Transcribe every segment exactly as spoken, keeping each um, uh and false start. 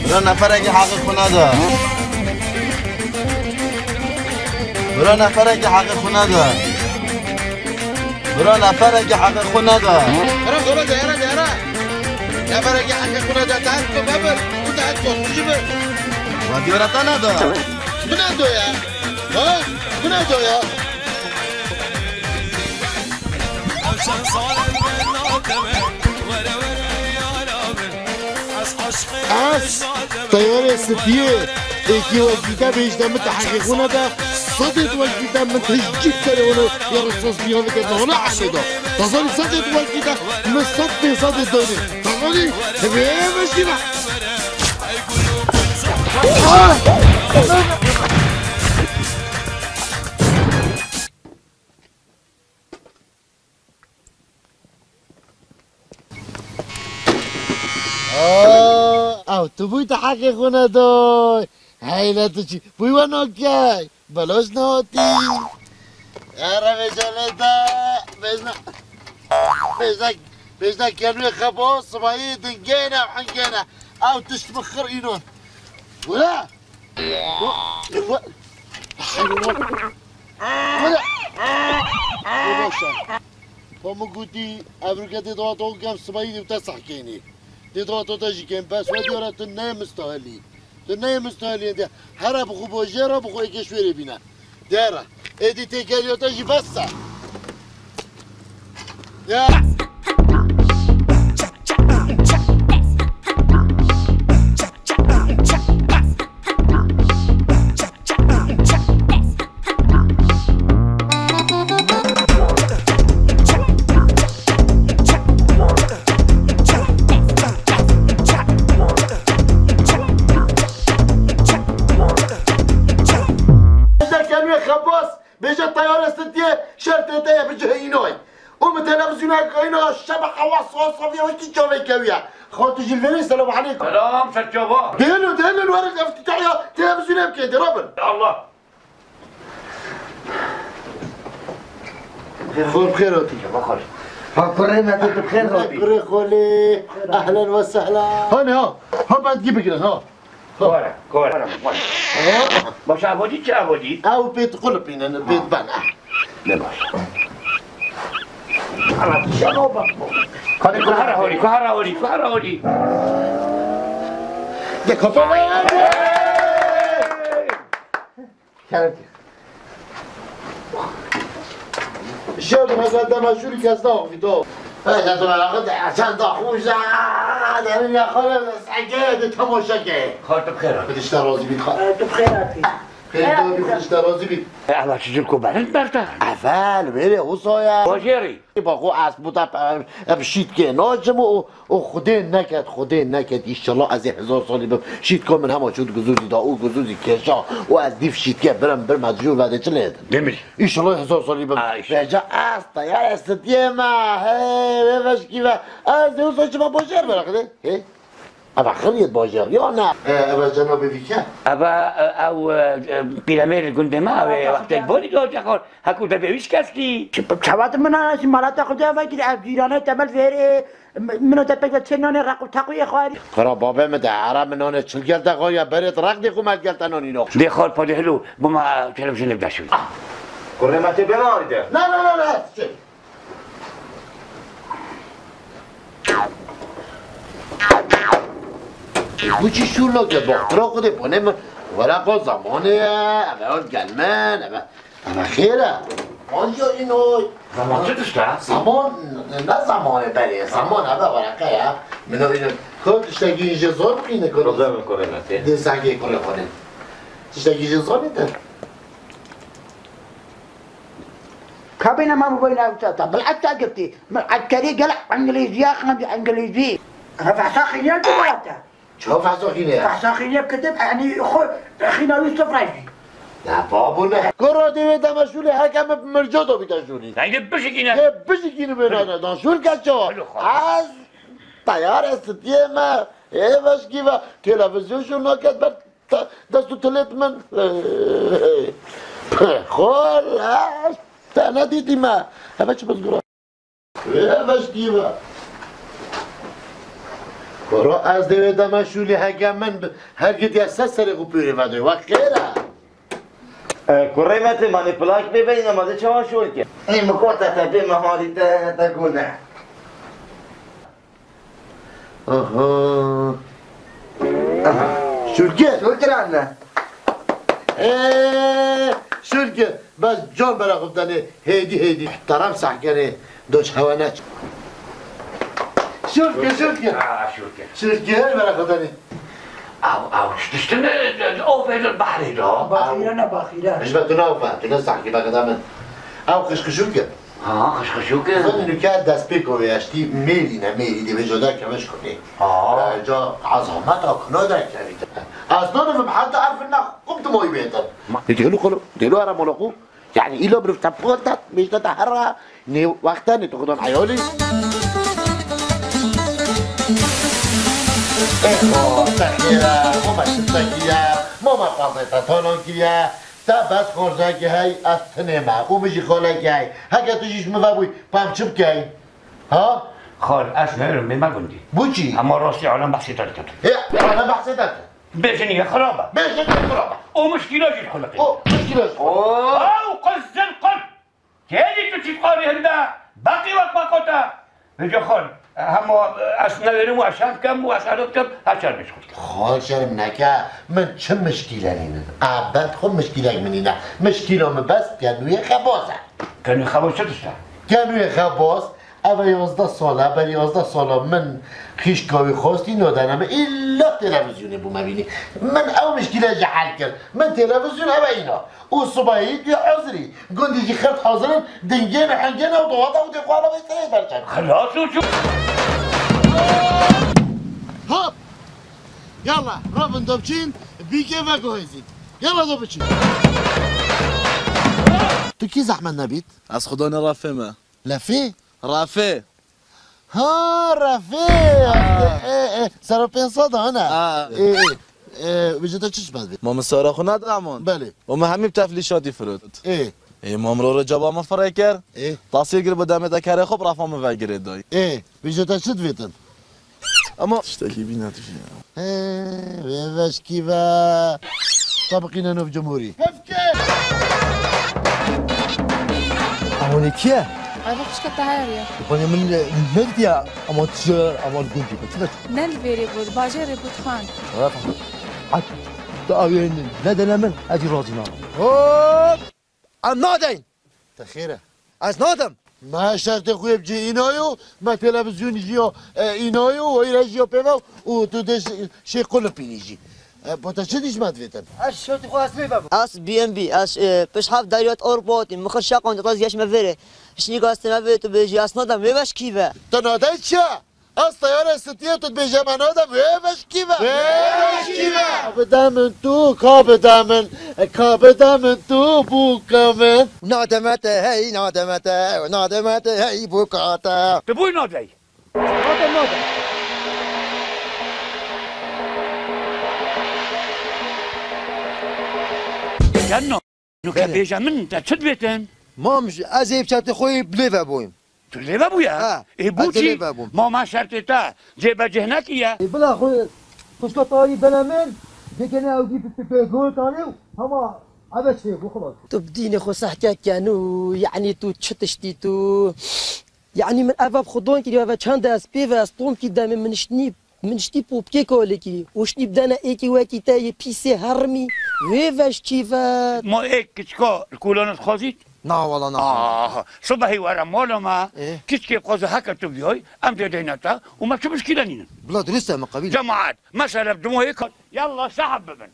Bira neferekî heqê xwe neda. Bira neferekî heqê xwe neda. Bira neferekî heqê xwe neda. Bira, bira, diyara, diyara. Neferekî heqê xwe neda, te her ku bebir, û te her ku ji bir. Wa diyara te neda. Bina do ya. Ha? Bina do ya. Ez teyarê spiyê êkî wekî te bêjte min te heqê xwe nede, sedê di wekî te min te ji cî serê wana ya risas biya dike di wana ehlê de. Te zanî sedê di wekî te min sed fî sedê danî. Te zanî? Hevê vejî be. Aa, ew tu bûy te heqê xwe neday. Heyle tu çi? Bûy we nakey. Beloş nehatî. Ere vêcelê de. Bêjna. Bêjna. Bêjna kenwê xebo sibayî dingêne û hingêne. Ew tişt bi xir înon. Wila. Pamuk gotî, evrûke dê dawata û gem sibayî dê te sehkênî. Dê dawata te jî kêm bes we diyara tu neyê mistahelî. Tu neyê mistahelî de. Here bi xwe bojê re bi xwe êkê şwêrê bîne. Dere. Êdî têkeriya te jî bes e. Ya. Bêje kenwê xebas, bêje teyarê sitiyê şertê te ye bi cihê înoy. Û min televîzyoneke îno şebe hewa sasaviya wekî çavê kewiye. Xatû Jilverî, selamu aleykum. Selam, serçava. Dêlin, dêlin, werin eftîtahiya televîzyonê bike, dê rabin. Ya Allah. Xêr, xêr hatî. Xêr, xêr. Ha, kurê me tu bi xêr hatî. Kurê xolê. Ehlen ve sehlen. Hane ha. Ha, ben gibi girin ha. Kore, kore. Baş avodi, çi avodi? Ew pêt qulipînin, pêt ben. Ne baş. Ama şano bak. Hadi kuhara hori, kuhara hori, kuhara hori. De kapı. Şev mesela dema şûrî kes naxivî do. Ece tu meraqi de, sen daxû ja, derin ya xale, sege de temaşe ke. Xal tu bixêr hatî. Xwedê ji te razî bît, xal. Tu bixêr hatî. Xêr tu bî, Xwedê ji te razî bît. Ela çi cil ku berind berta. Evel, wêrê, wisa ya. Bajêrî. Ba xwe ez bûta, em şîtkê naçim û, û Xwedê neket, Xwedê neket, înşallah ez ê hezar salî bim. Şîtka min hema çû di guzûzî da û guzûzî kêşa û ez dîv şîtkê birim, birim ez jûr vedê çi lê din. Demir. Înşallah hezar salî bim. Ha, înşallah. Vêca ez teyar ez stiyê me. Hey, vê veşkî ve. Ez dê wisa çima bajêr bera xidê. Hey. Eva xiriyet bajêr ya ne? E, eva cenabê vî ke? Eva, e, ew, e, e, pîremêr li gundê me, ew ê wextê bolî do cexor. Heku debê wî şikestî. Çavat min anasî malata xwe de eva kir ev cîrane temel vêrê. M-, min o te pek de çê nanê req û teqûyê xwarî. Xira babê min de, ara min nanê çil gel te xwariya berê tu req dê xwe me gel te nanî nox. Dê xwar padê hilo, bima televîzyonê bide şûn. Ah! Kurê me tê bê me arî de. Na, na, na, na, çi? Bu çi şûr nake, bak, xira xwe dê bone min. Were xwe zamanê ye, eve ol gel min, eve. Ana xêr e. Hal ya înoy. Zaman çi tişt e? Zaman, ne zamanê berê, zaman eve wereqe ya. Min o înoy. Ko tiştekî ji zor bixîne ko. Problem kurê me tê. Dê sengê kurê xwe ne. Tiştekî ji zor ne te. Kabine ma bu boyuna uta ta. Bil hatta gitti. Min askerî gel Îngilîziya xandi Îngilîzî. Ana fehsa xiyal tu bata. Çawa fehsa xînê ya? Fehsa xînê bikitim, enî xwe xîna wî sifra jî. Ne, babo ne. Kura dê wê deme şûlê heke min bi mirco do bîte şûlî. Neyde bişikîne. Dê bişikîne bê nane dan şûl ke çawa? Hadi xwe. Ez teyar ez stiyê me. Ê veşkî ve televîzyon şûl naket ber te-, dest û tilêt min. Xol, te nedîtî me. Heve çi bizgura. Wê veştî ve. Kuro ez dê wê dema şûlî heke min bi, her gidiya ser serê xwe pûrê vedoy. Wa xêr e. E, kurê me te manî plak bê beyne ma de çawa şûl ke? Ê, mi kota te bê me harî te, te gune. Aha. Aha. Şûlke. Şûlke anne. Ee, şûlke. Bes can bera xwe danê hêdî hêdî. Taraf sahkene. Doç hewa neç. Şûlke, şûlke. Ha, şûlke. Şûlke, her bera xwe danê. Ew, ew, tiştin, e, e, o vêdir behrê de. Baxîre ne baxîre. Ji be tu ne ew fe, tu ne sahkî be xwe da min. Ew xişxişûlke. Ha, xişxişûk e. Zanî nûke destpêko wê eştî mêrî ne mêrî dê vê coda keve ji kunê. Ha. Ca ezamet a kuna derkevî. Ez nanivim heta ev ne xum tu moy bêtin. Ma- Dê dêlu xulu, dêlu ara moloku. Yani îlo mirov te potat, mêjde te herra, nê wexte nê tu xudan eyalî. Ê xo, te xêre, xo me şifte kiriye, xo me pazê te tanan kiriye. Te bes xorzekî hey, ez tinê me û min jî xalekî hey. Heke tu jî ji min ve bûy, pa em çi bikey? Ha? Xal, ez nerim, bê me gundî. Bo çi? Hema rastî alem behsê te dikin. Ê, alem behsê te dikin. Bêjin ye xirab e. Bêjin ye xirab e. O mişkîla jî xuliqê. O mişkîla jî xuliqê. Ew qizil qul. Kêlî tu çî xalî hinde, beqî wek me kota. Vêca xal, hema ez neverim û ez şer bikim û ez ero dikim, her çar bêj xwe dikim. Xal şerm neke, min çi mişkîle nînin? A bend xwe mişkîlek min nîne. Mişkîla min bes kenûyê xebaz e. Kenûyê xebaz çi tişt e? Kenûyê xebaz, ev e yazdeh sal e, ber yazdeh sala min xîşka wî xwestî nadene min, îlla televîzyonê bû me bînî. Min ew mişkîle jî hel kir. Min televîzyon ev e îna. Û sibehî tu yê ezirî. Gundî jî xirt hazir in, dingên û hingên ew daweta û dê xwe ala vê serê berçev. Xilas û çû. Hop! Yalla, rabin do biçîn, bîkê veguhêzîn. Yalla do biçîn. Tu kî zehmet nebît? Ez xudanê Refê me. Lefê? Refê. Ha, Refê! Ha. Ê, ê, sero pênc sed hene. Ha. Ê, ê, ê, vêca te çi ji me divê? Ma min sera xwe nedamand. Belê. Û min hemî bi teflî şatî firot. Ê. Ê, ma min rê caba min firê kir. Ê. Tasîr kir bi demê te kerê xwe bi refa min vegirê dayî. Ê, vêca te çi divêtin? Ama tiştekî bîne tu jî. He, wê veşkî ve. Tabiqîne nov cumhurî. Hevke! Ama ne kiye? Ev xişka Tahir ya. Bana min ne diye ama tişer ama gundî. Çi? Ne li vêrê bû, bajêrê bû dixwend. Hat da awên ne dene min, ez jî razî nabim. Hop! Em nadeyn. Te xêr e? Ez nadim. Me şertê xwe yê bi cî înayo, me televîzyonî jî ya, e, înayo, wayîre jî ya pê ve û tu dê şê, şê qulipînî jî. E, bo te çi dîş me divêtin? Ez şertê xwe ez pê vebim. Ez B M B, ez, e, pişt heft deriyat Ewropa hatîm, mixir şeqan dî tez geş me vêrê. Şinî gazete me vê tu bêjî, ez nadim, wê veş kî ve? Tu nadey çi ye? Ez teyarê sitiyê tu dibêje me nadem, wê veşkî ve. Wê veşkî ve. Ka bide min tu, ka bide min, ka bide min tu, bûka min. Nademe te hey, nademe te, nademe te hey, bûka te. Tu bûy nadey. Nadem, nadem. Sen no. Nuke bêje min, te çi dibêtin? Mam, ez ê bi çetê xwe yê bilêve bûyim. Tu lê vebûye? Ha, ê, ez bû çî? Lê vebûm. Ma me şertê te cêbecih nekiye? Ê, bila xwe xwişka tarî bene min, dikene ew dî bi, bi, bi gol tanê û hema eve çê bû xelas. Tu bi dînê xwe sehkek ken û, yanî tu çi tiştî tu? Yanî min eve bi xwe don kiriye, eve çend ez pê ve ez tom kî demê min şt nî Min ştî popkê kolekî û ştî bidene êkî wekî te yê pîsê hermî wê veşkî vet. Ma êk kiçika li kulanê xwazît? Na wala na. Ah, sibehî were mala me, ê, kiçkê xwaze heke tu biyay, em dê deyne te û me çi muşkîle nînin. Bila dirist e, me qebîl. Cemaet, mesela dimoyê ka-, yalla sahib bibin.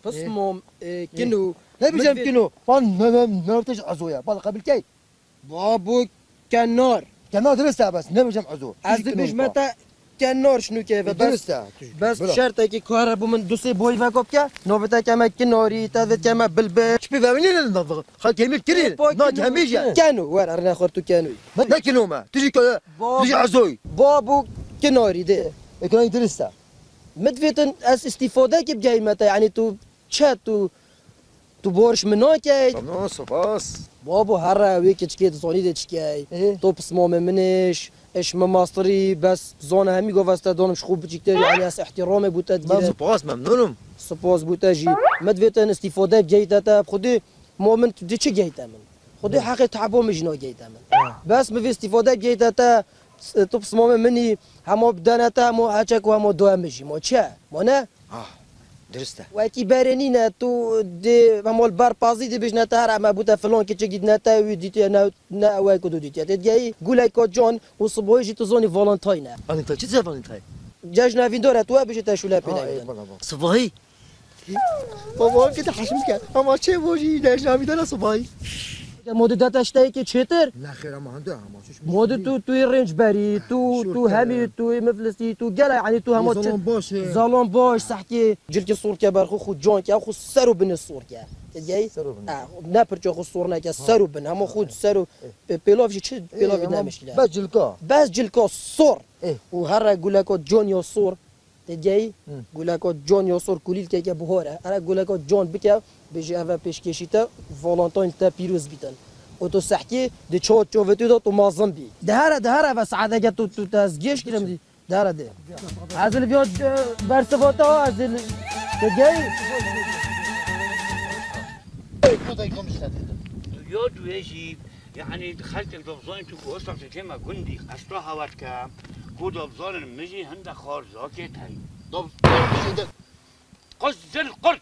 Pismo, e, kino. Ne bijem kino? Van ne, ne, ne, ne, ezoya. Bal qebîl key. Babo kenar. Kenar dirist e bes, nebêjim Ezo. Ez dibêjime te kenar şinûkê ve, bes. Dirist e. Bes şertekî ku here bû min du sê boyî veko bike, navê te keme Kinarî, te vê keme Bilbil. Çi pê vevînê ne navê? Xelk hemî kirî, na hemî jî. Keno, were, rine xwe tu Kenoyî. Ne Keno me, tu jî ke-, tu jî Ezoyî. Bab û Kinarî de. E, Kinarî dirist e. Min divêtin ez îstîfadekî bigehîme te, yanî tu çi, tu, tu bor ji min nakey? Tamam, spas. Babo, here wê keçikê dizanî dê çi key. Ê? To pismamê min ê, ş-, ê ji min mastirî, bes zane hemî gava ez te danim ji xwe biçîktir, yanî ez îhtîramê bo te digîrim. Spas, memnûnim. Spas bo te jî. Min divêtin îstîfade bigehîte te, bi Xwedê ma min tu dê çi gehîte min? Xwedê heqê tabo min jî nagehîte min. Bes min vê îstîfade bigehîte te, s-, tu pismamê min î, hema bidene te, hema heçek û hema doye min jî. Ma çi? Ma ne? Ah, dirist e. Wekî berê nîne, tu dê hema li ber pazî dibêjne te here me bûte filan kiçik dîtine te wî dîtiye ne, ne ew ku tu dîtiye. Tê digehî guleka can û sibahî jî tu zanî Valentine e. Valentine, çi dize Valentine? Cejna vîndor e, tu wê bêjî te şûle pê. Ah, neydan. Eyvallah, baba. Sibahî? Baba, ki de heşim ke. Ama çê bojî, cejna vîndor e sibahî. Modê dete ji te yekê çêtir? Nexêr, ama hende ama. Modê tu, tu yê rêncberî, tu, tu hemî, tu yê miflisî, tu gela, yanî tu hema çi-, zalon baş e. Zalon baş, sehkê, cilkê sor ke ber xwe, xwe can ke, xwe ser û binê sor ke. Tê digehî? Ser û binê. Ha, ne pirça xwe sor neke, ser û bin. Hema xwe ser û, e, pêlav jî çi, pêlavî ne mişkîl e. Bes cilka. Bes cilka sor. Û here guleka can ya sor. Tê digehî? Guleka can ya sor kulîlkeke bihar e. Here guleka can bike, bêjî ev e pêşkêşî te, Valentine te pîroz bîtin. Û tu sehkî di çawa çavê tu de tu mezin bî. Dihere, dihere ve saeteke tu, tu te ez gêş kirim dî. Dihere dê. Ez li vîya, e, bersiva te ha, ez li, tê digehî? Tu ya duyê jî, yanî xelkek dibizanî tu ku wisa tu çêma gundî, ez tu hewa dike, ku dibizanin min jî hinde xarzakê te. Dib-, Quz zil qurt.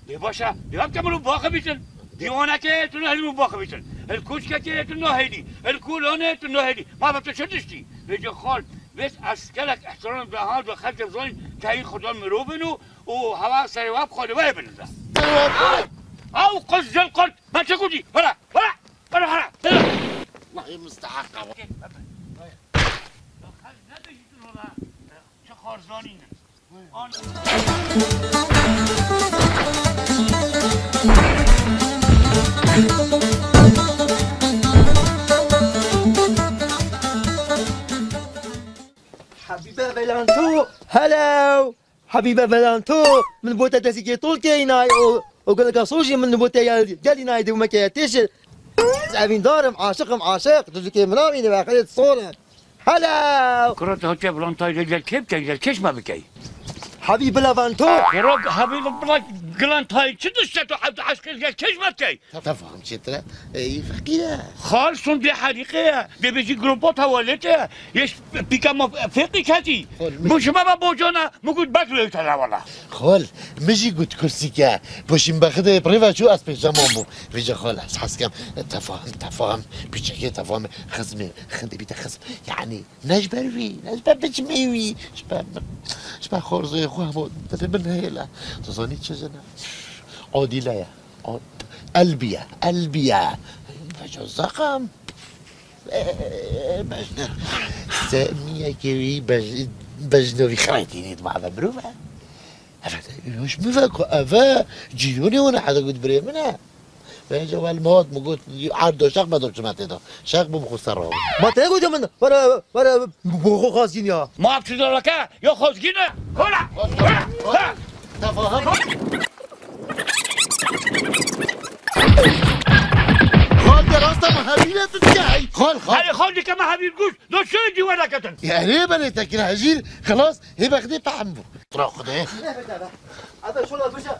Dê baş e, dê weke mirov baxivîtin. Dîwanekê tu nahêlî mirov baxivîtin. Li koçkekê tu nahêlî. Li kolanê tu nahêlî. Ma be tu çi diştî? Vêce xal, vêt ez gelek îhtiram da ha da xelkê bizanî teyî xudan mirov in û, û hewa serê we bi xalê we bin de. Ew quz zil qurt. Me çi gotî? Were, were, were, were. Wahî musteheq e. Xelk nebêjîtin ola, çi xarzanî ne. Habibe Velanto, hello! Habibe Velanto, min bo te destîkê tol keyînay, o, o geleka sor jî min bo te ya, gelînay de meke ya têşe. Evîndarim, aşiqim, aşiq, duzikê min avîne ve xelê sor e. Hello! Kuro, tu hatiye Valentine de gel kê bikey, gel kêş me bikey. Habî bila Vanto. Kuro, habî bila Valentine çi dişte tu, ev eşqê gel kêş me bikey. Tefaham çêtir e, ey feqîr e. Xal sun dê herîqê ye, dê bêjî grupo tewalêt e, yeş pîka ma fêqî ketî. Xol, min- Bu şima ve bocana, min got bek lê te wala. Xol, min jî got kursîke. Boşîn be xidê bi rê ve çû ez pêşeman bû. Vêca xol ez hez kem tefahim, tefahim, pîçekê tefahim, xizmê, xindê bîte xizm. Yanî ne ji ber wî, ne ji ber biçimê wî, ji ber min, ji ber xorzoyê xwe hema dilê min hêle. Tu zanî çi jin e? Adîle ye. Ad-, elbî ye, elbî ye. Vêca zeqem. Bejner. Se miyekê wî bej-, bejno wî xeletînî dima eve mirov e. Eve de, ji min ve ku eve cîronê wan e, heta got birê min e. Vêca wel mi hat, mi got, erdo şeq me dom çime tê de. Şeq bûm xwe ser re. Ma te gotiye min, were, were, bo xwe xwazgîn ya. Ma tu dalaka, ya xwazgîn e. Kola, kola, kola. Tefaham. Xal de rasta me hevîre tu dike, hey. Xal, xal. Hadi xal dike me hevîr guş. Do şöyle civara katın. Ya ne bene tekir hecîr, xelas, hê bexdê fehm bû. Tura Xwedê. Ebe şuna bije.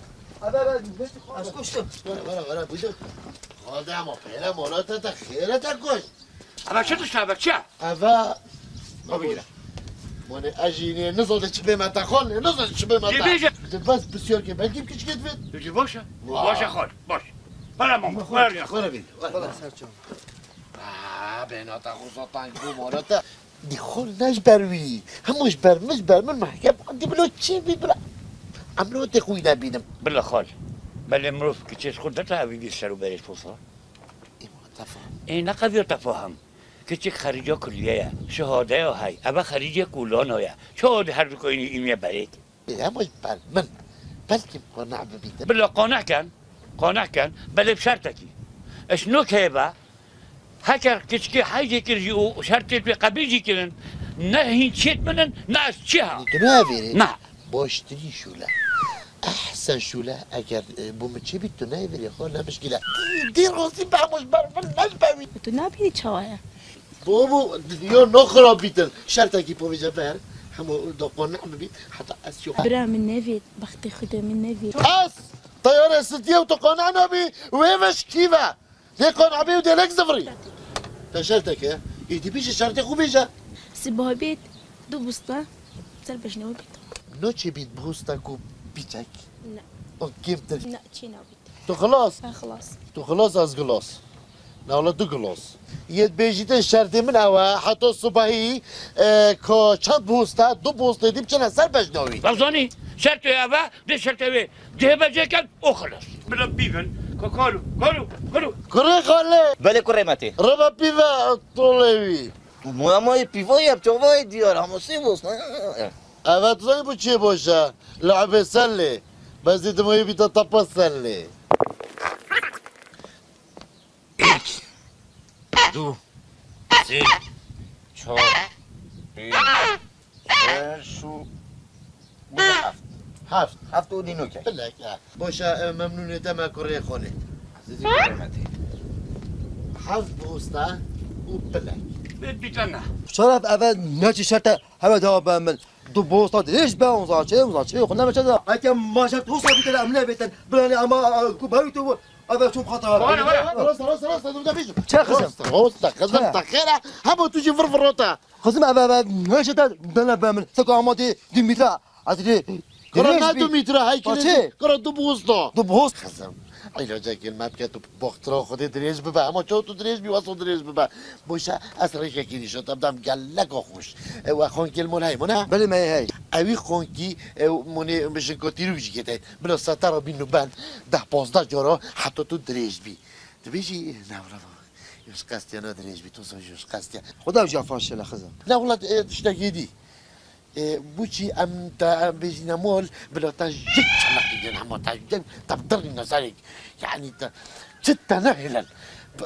Ebe, ebe, bije. Ez kuştim. Were, were, were, bije. Xal de ama peyre mola te te xêre te kuş. Ama çi dişte ebe çi? Eve. Baba yine. Mane ez jî nê nizade çi bê me te xal, nê nizade çi bê me te. Dibêje. Di bes pisyar ke belkî kiçikê divêt. Peki baş e. Baş e xal, baş. Para mama, para ya. Para bin. Para serçam. Aa, bêna te xwe satan ku mara te. Di xol ne ji ber wî. Hemû ji ber min, ji ber min mehkem. Di bilo çi bî bila. Em lo tê xwe nebînim. Bila xal. Belê mirov kiçê ji xwe deta evî bî ser û berê posa. Ê ma tefahim. Ê ne qediya tefahim. Kiçik xerîca kulliye ye, şehadeya hey, eve xerîcê kulana ye. Çawa di her du koyînî îmiye berêt? Ê, hema ji ber min. Belkî qane bibîtin. Bila qane ken, qane ken, belê bi şertekî. Eş nok heye be, heker kiçikê heycê kir jî û şertê wê qebîl jî kirin, ne hîn çêt min in, ne ez çi ha. Tu navêrî? Na. Baştirî şûle. Ehsen şûle, eger, e, bo min çêbî tu nayê vêrê xwe, ne mişkîl e. Dî rastî be hema ji ber min, ne ji ber wî. Tu nabînî çawa ye? Bo, bo, yo, no xirab bîtin. Şertekî povêje ver, hema da qane bibît, heta ez yo. Bira min nevêt, bextê Xwedê min nevêt. Ez teyarê sitiye û tu qane nabî, wê ve ji kî ve? Lê qanabê û dêlek zivirî. Te şerteke, êdî bêje şertê xwe bêje. Siba bêt, du bûsta, ser bejnê we bêt. No çê bît bûsta ku pîçek? Ne. O kêmtir. Ne, çê nabît. Tu xilas? Ha, xilas. Tu xilas, ez gilas. Ne wala du gilas. Yê dibêjîtin şertê min ew e, heta sibahî, e, ka çend bûsta, du bûstê dî biçine ser bejna wî. Baş zanî, şertê ev e, dê şertê wê. Dê bejê ken û xilas. Bila bîvin. Ka-, kalu, kalu, kalu. Kurê xalê. Belê kurê me tê. Reba pîve tolê wî. Moya mayê pîva ye, çava ye diyar, hema sê bos. Evet, zay bu çê boşa. La'be sellê. Bes dê dimayê bîta tapa sellê. Yek, du, sê, çar, pênc, şeş û heft. Heft. Heft û dînokek. Bilek, ha. Boşa, e, memnûnê te me kurê xwe lê. Ezîzî kurê me tê. Heft bosta û bilek. Bê bîtene. Şeref eve neçî şerte heve dewa be min. Du bosta dirêj be, onza çê, onza çê, xwe neme çe de. Eke ma şert hosa bîtene em nebêtin. Bilane ama, e, ku bevî tu bu. Eve çûm xata. Wara, wara. Rosta, rosta, rosta, dur da bîjim. Çe kızım? Rosta, rosta, kızım, çe? Ta xêra. Hema tu jî vır vır rota. Kızım, eve, eve, ne şey de dene be min. Seko ama di, di mitra. Azri. Kara ne du metre, hey, kire, kara du bosta. Du bost. Kızım, îlaca kelme bike tu baxtira Xwedê dirêj bibe, ama çawa tu dirêj bî, wesa dirêj bibe. Boşa, ez rêjekî nîşo te bidam geleka xweş. E, we xankê li mol hey, mona? Belê me hey. Ewî xankî, e, monê mijinka tîrûk jî kete. Bila setera bîn û ben, deh pazdeh cara heta tu dirêj bî. Dibêjî, ne, bravo. Yoş qestiya ne dirêj bî, tu so yoş qestiya. Xuda jî afan şele xizim. Ne, wela, e, tiştekî dî. E, bu çi em te, em bêjîne mol, bila te jik çeleqî din hema te jik, te dirîne serek. Yani te, çi te nehêlin.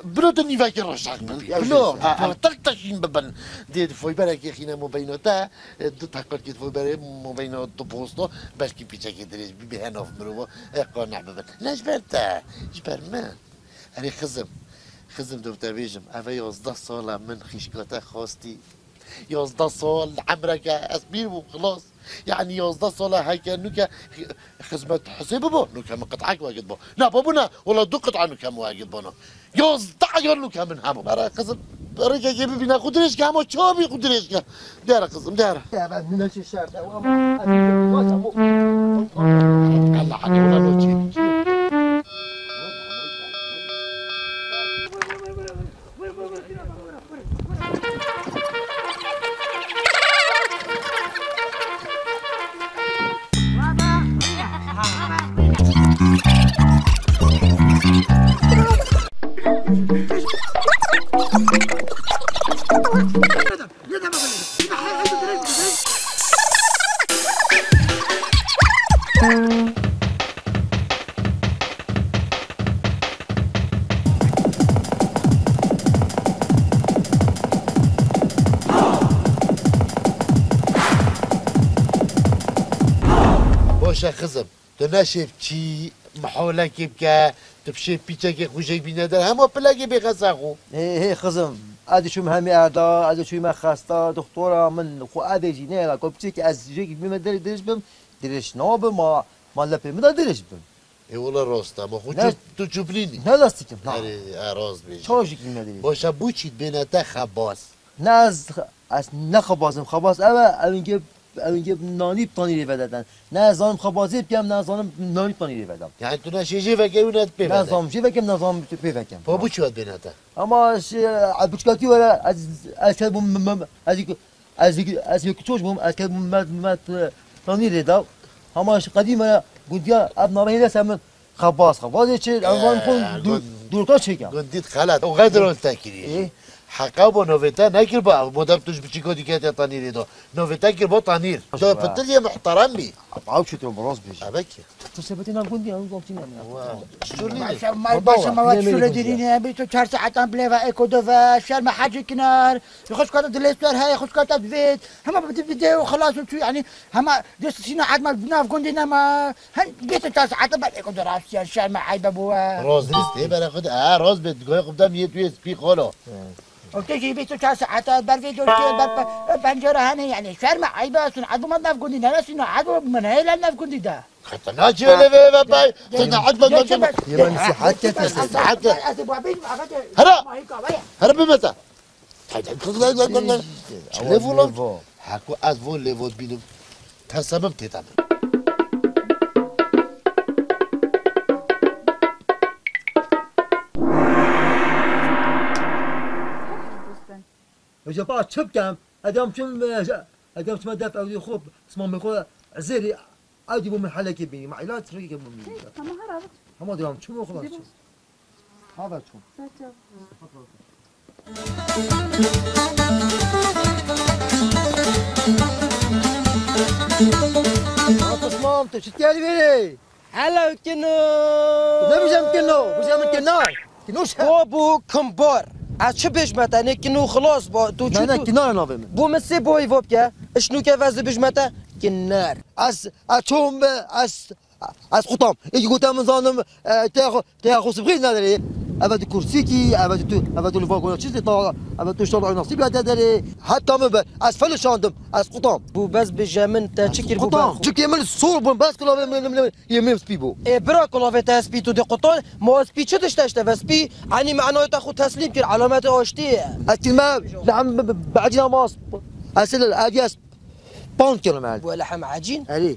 Bilo tu nîvekî roşak bibî. Ya, bilo, ya, ha, ya. Artık te şîn bibin. Dê di foyberekê xîne mobeyno te, e, du teqirkî di foyberê mobeyno du posto, belkî pîçekê dirêj bibî, henof mirovo, e, qane bibin. Ne ji ber te, ji ber min. Erê xizim, xizim dûv te bêjim, eve yazdeh sala min xîşka te xwestî. Yazdeh sal emreke ez pîr bûm, xilas. Yani yazdeh sala heke nûke xi-, xizmet Husê bibo, nûke min qit'ek wegit bo. Na, babû na, wala du qit'a nûke min wegit bona. Yazdeh yal nûke min hebû. Bere xizim, rêkekê bibîne xwe dirêj ke, hema çawa bî xwe dirêj ke. Dere kızım, dere. Ya ben ne şey şart, ama Allah, Allah, Allah, Allah, Allah. Boş e kızım. Tu neşê biçî, miholekê bike, tu bişê pîçekê xwe jêk bîne der, hema pilekê bê xesa xwe. Hê, hê, xizim, ez dê çûm hemî erda, ez dê çûme xesta, doktora min xwe evê jî neyê, ku piçekî ez jêk bîme der dirêj bim, dirêj nabim, ma, ma lepê min de dirêj bim. Ê wele rast e, ma xwe Ne- çûp-, tu çûplînî. Ne lastîkim, na. Erê, e, rast bêjî. Çawa jêk bîme dirêj? Boşa bû çî bêne te xebaz. Ne ez, ez ne xebazim, xebaz ev e, ew îngê, ew îngê nanî bi tanîrê vededen. Ne ez zanim xebazê bikem, ne ez zanim nanî bi tanîrê vedem. Yani tu ne şêjê veke û ne tu pê Ne veke. Zanim jê vekem, ne zanim tu pê vekem. Pa bu çi wet bêne te? Ama şey, e, biçkatî were, ez, ez kebûm, m-, m-, ez, ez, ez yek çoş bûm, ez kebûm me, me, e, tanîrê da. Ama şey, qedîm e, gundiya ev navê hêle se min. Xebaz, xebazê çi? Ew van xwe Ee, dû-, gund-, dûrka çêke. Gundît xelet. O qedir ol te kiriye. Ê? Heqa bo novê te nekir bo, ev modem tu ji biçîko dikete tanîrê do. Novê te kir bo tanîr. Tu pitir yê muhterem bî. Ew çi tu bi rast bêjî. Ebekî. Tu sebetê nav gundî ew gotî ne. Wa, şûr nîne. Maşallah, maşallah, şûre dirîne, bî tu çar saetan bilêva eko dove, şerme hacî kinar. Xwişka te dilê swer heye, xwişka te divêt. Hema bi video xelas û çû, yanî, hema dest sîna etma nav gundî nema. Hen bîst û çar saete ber eko de rastiya şerme eybe bû. Roz dest ê bere xwe de, ha, roz bê, goya xwe de miyê tu yê spî xolo. O te jî bîst û çar saete ber vê dosyê, ber pe-, pencere hene, yanî şerme eybe, sun etma nav gundî, nere sîna etma min heye le nav gundî de. Xetena çi öyle ve ve bay. Sen de etma gundî. Yeme nesihat ke. Nesihat ke. Hera. Hera bimete. Çi lêvo lan? Heko ez vo lêvo bînim. Tesemim têde min. Hoca pa çi bikem? Edam çim, edam çima def ew xwe, simamê xwe zêrî, ew dî bo min helekê bînî. Ma îlaç çi ke bo min? Tamam, her abi. Hema diram çim o xwe çim. Haber çûn. Pismam, tu çi dikî vêrê? Hello, kino. Ne bijem kino? Bijem kino. Kino şe. Bo bû kimbor. Ez çi bêjme te, ne kino xilas bo. Tu çi ne, tu? Kinar navê min. Bo min sê boyî vo bike. Iş nûke vez dibêjme te kinar. Ez, ez çom be, ez Ez qutam. Êkî gote min zanim, e, te xwe, te xwe sibxî nedere. Eve tu kursîkî, eve tu, eve tu li vagona çi ta, eve tu şal nasîb ya te derê. Heta min ber. Ez felişandim. Ez qutam. Bû bes bije min te çi kir bû ber xwe? Çikê min sor bûn. Bes kulavê min, min, min, yê min spî bû. Ê bira kulavê te spî tu dê qutan. Ma spî çi dişte işte ve spî? Enî manayê te xwe teslîm kir. Alametê aştiyê ye. Ez kir me, li hem be, be, be, ecîna mas. Ez li, ez, ez Panc kilometre. Bû lehem ecîn? Erê.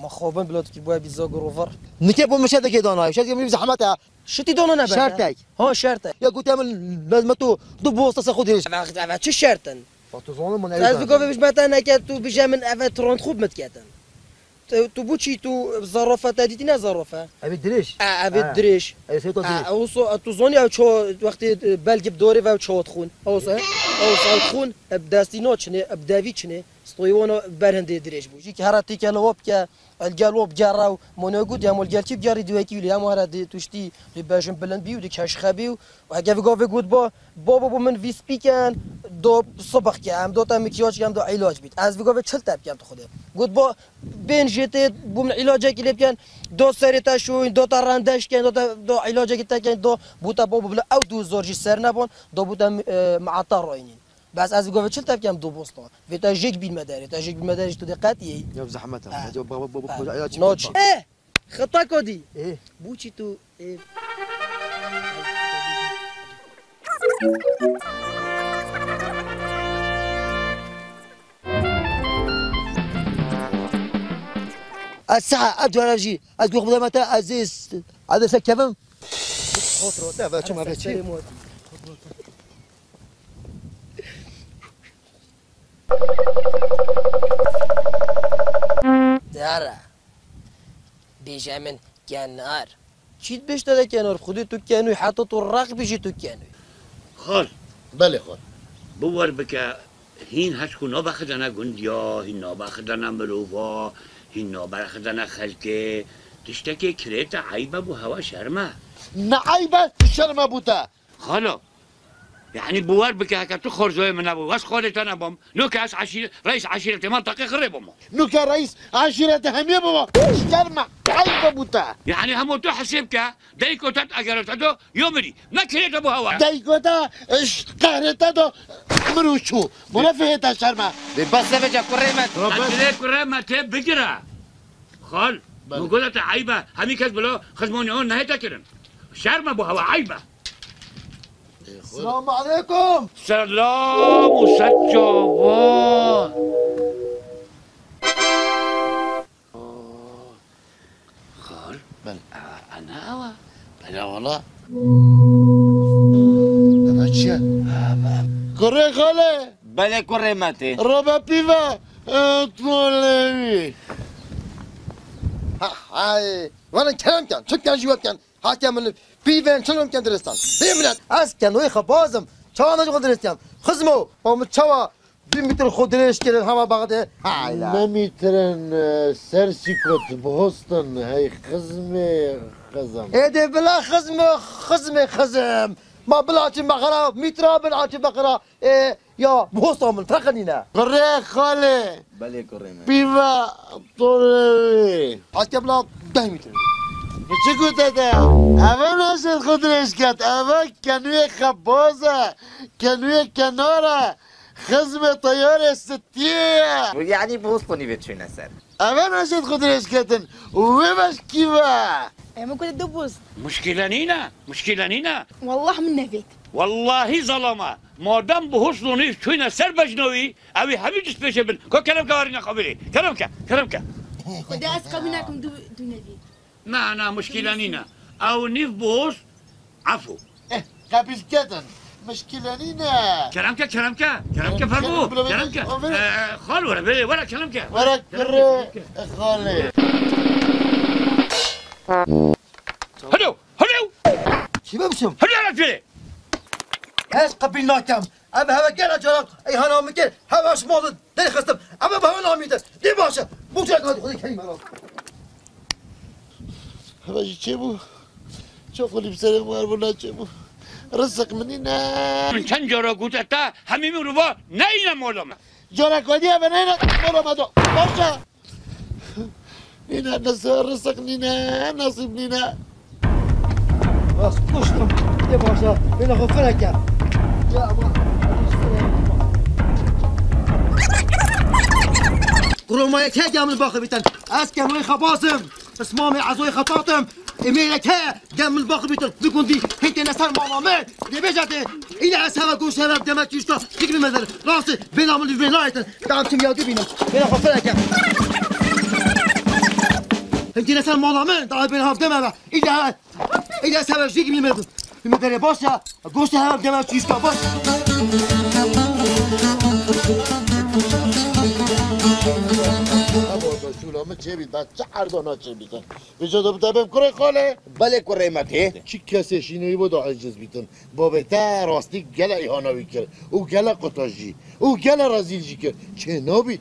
Ma xwe bin bila dikir bû bî zagor û vir. Nike bo min şertekê danayê. Şertekê min zehmet e. Şitî dana nebe te? Şertek. Ha, şertek. Ya gote min, lazim e tu du bosta se xwe dirêj. Eve, eve çi şert in? Ba tu zanim min. Ez ev bi gavê bijme te neke tu bije min eve trant xwe bi min diketin. Tu, tu bû çî tu zarafe te dîtî ne zarafe? Evê dirêj. E, evê dirêj. Evê sê ta dirêj. E, ew so, tu zanî ew ço wextê, e, belgî bi dorê ve ew çawa dixwin. Ew so, ew so ew dixwin, e, bi destî naçinê, e, bi devî çinê. Stoyê wana ber hindê dirêj bû. Jî ki hera têkele wa bike, el gel wa bigere û mone got, ya mol gel çi bigerî dî wekî wî lê, ya hera dê tuştî lê bejin bilind bî û dê keşxe bî û heke vî gavê got ba, babo bo min vî spî ken, do sibix ke, em do te mikyaj ke, em do îlac bît. Ez vî gavê çil te bikem tu xwedê. Got ba, bên jê tê bo min îlacekî lê biken, do serê te şûyn, do te rendeş ken, do te, do îlacekî te ken, do bo te babo bila ew du zor jî ser nebon, do bo te, e, meeta roynîn. Bes ez govê çil tevkem do bosta. Vê te jêk bîn me derê, te jêk bîn me derê ji tu dê qet yê. Ya zehmet e. Ha. Ya baba, baba, ha, koca ya çi naçi. Baba. Eh! Xita kodî. Eh. Bû çî tu, eh. Ez saha, ez dwara jî, ez gox bideme te, ez ê s-, ez ê sekevim. Kontrol, ne, ben çima be çi? Dara. Bêje min kenar. Çî dibêjte de kenar? Xwedê tu kenûy, heta tu req bêjî tu kenûy. Xal. Belê xal. Biwer bike, hîn heç ku nabexidene gundiya, hîn nabexidene mirova, hîn nabexidene xelkê. Tiştekê kirê te eybe bû hewa şerme. Ne eybe, şerme bû te. Xalo, yanî biwer bike heke tu xorzoyê min nebû, ez xalê te nebam. Noke ez eşîre-, reîs eşîretê mantaqê xirê bûma. Noke reîs eşîretê hemiyê bûma. Şerme, eybe bû te. Yanî hemo tu hesêb ke, deyko te eger te do, yo mirî. Ne kirê te bû hewa. Deyko te, ş-, qehrê te do, mir û çû. Murefihê te şerme. Bê bes e veca kurê me. Ez dilê kurê me tê bigire. Xal, belê. Min gote te eybe. Hemî kes bila xizmanê wan nehête kirin. Şerme bû hewa, eybe. Selamu aleykum. Selam û seccava. Xal. Belê. Ev, ev ne ew e? Belê wala. Ev çi ye? Kurê xalê. Belê kurê me tê. Rabe pîve. E, tolê wî. Ha, hay. Vana kerem ken. Çi ken jî wet ken. Hatiye min pîvên çilim ken diristan. Bê milet. Ez kenoyê xwe bazim. Hewa me ji xwe dirêj dikiyan. Xizmo, ma min çawa du mîtir xwe dirêj kirin hema Bexdê? Hayla. Ne mîtirin, e, ser sîkot, bihostin, hey xizmê xizim. Ê dê bila xizmê, xizmê xizim. Ma bila çi mexera, mîtra bin a çi mexera. Ê, ya, bihosta min, feqe nîne. Kurê xalê. Belê kurê me. Pîva torê wî. Aske bila deh mître. Biçik û tete. Eve naşêt xwe dirêj ket. Eve kenûyê xebaz e. Kenûyê kenar e. Xizmê teyarê stiyê ye. Yanî bihostin nîvê çûne ser. Eve naşêt xwe dirêj ketin. Û wê beş kî ve? Em ê ku du bûz. Muşkîle nîne. Muşkîle nîne. Wallah min nevêt. Wellahî zelama, madem bihostin nîv çûne ser bejna wî, ew ê hemî dest pêşê bin. Ko keremke warîne qebîlê. Keremke, keremke. Xwedê ez qebîl nakim du, du nevî. Na, na, muşkîle nîne. Ew nîv bihos, efû. Eh, qebîl ketin. Muşkîle nîne. Keremke, keremke, keremke, fermo, keremke. Ee, xal were, were, were, keremke. Were, kurê xalê. Helo, helo. Kî be biçim? Helo, helo, helo. Ez qebîl nakim. Em heve gela caran eyhana min kir, heve ji mal derê xistim. Em ê bi hewe namîtin. Dê baş e. Bu cek hadi xwedê keyî me re. Heve jî çêbû. Çaxolî bi serê xwe herbû neçêbû. Rizq min nîne. Min çend cara gote te, hemî min rûva neyne mala me. Cara ku hediye ve neyne mala me do. Baş e. Nîne, nise, rizq nîne, nasîb nîne. Bas, kuştum. Dê başa, bêna xwe fire ker. Ya ama. Kuroma yek hege min baxi bîtin. Ez kenûyê xebazim. Pismamê ezoyê xetatim. Ê mêrek heye, gel min baxi bîtin. Di gundî, hintê ne ser mala min. Dê bêje dê. Île ez heve goş heve deme tişta. Dik bi mezer. Rastî, bêna min vê nayêtin. Tamam, çim ya dibînim. Bêna xwe fire ker. Hintê ne ser mala min. Daha bêna hav deme be. Île heve. Île ez heve jî gibi medim. Bir medere baş ya. Goş heve deme tişta baş. Abi orada şula mı çebi, ben çağırdı ona çebi. Vêca de bi te bêm kurê xalê. Belê kurê me tê. Çi kesê şîneyî bo da eciz bîtin. Babê te rastî gele îhana wî kir. Û gele quta jî. Û gele rezîl jî kir. Çê nabî.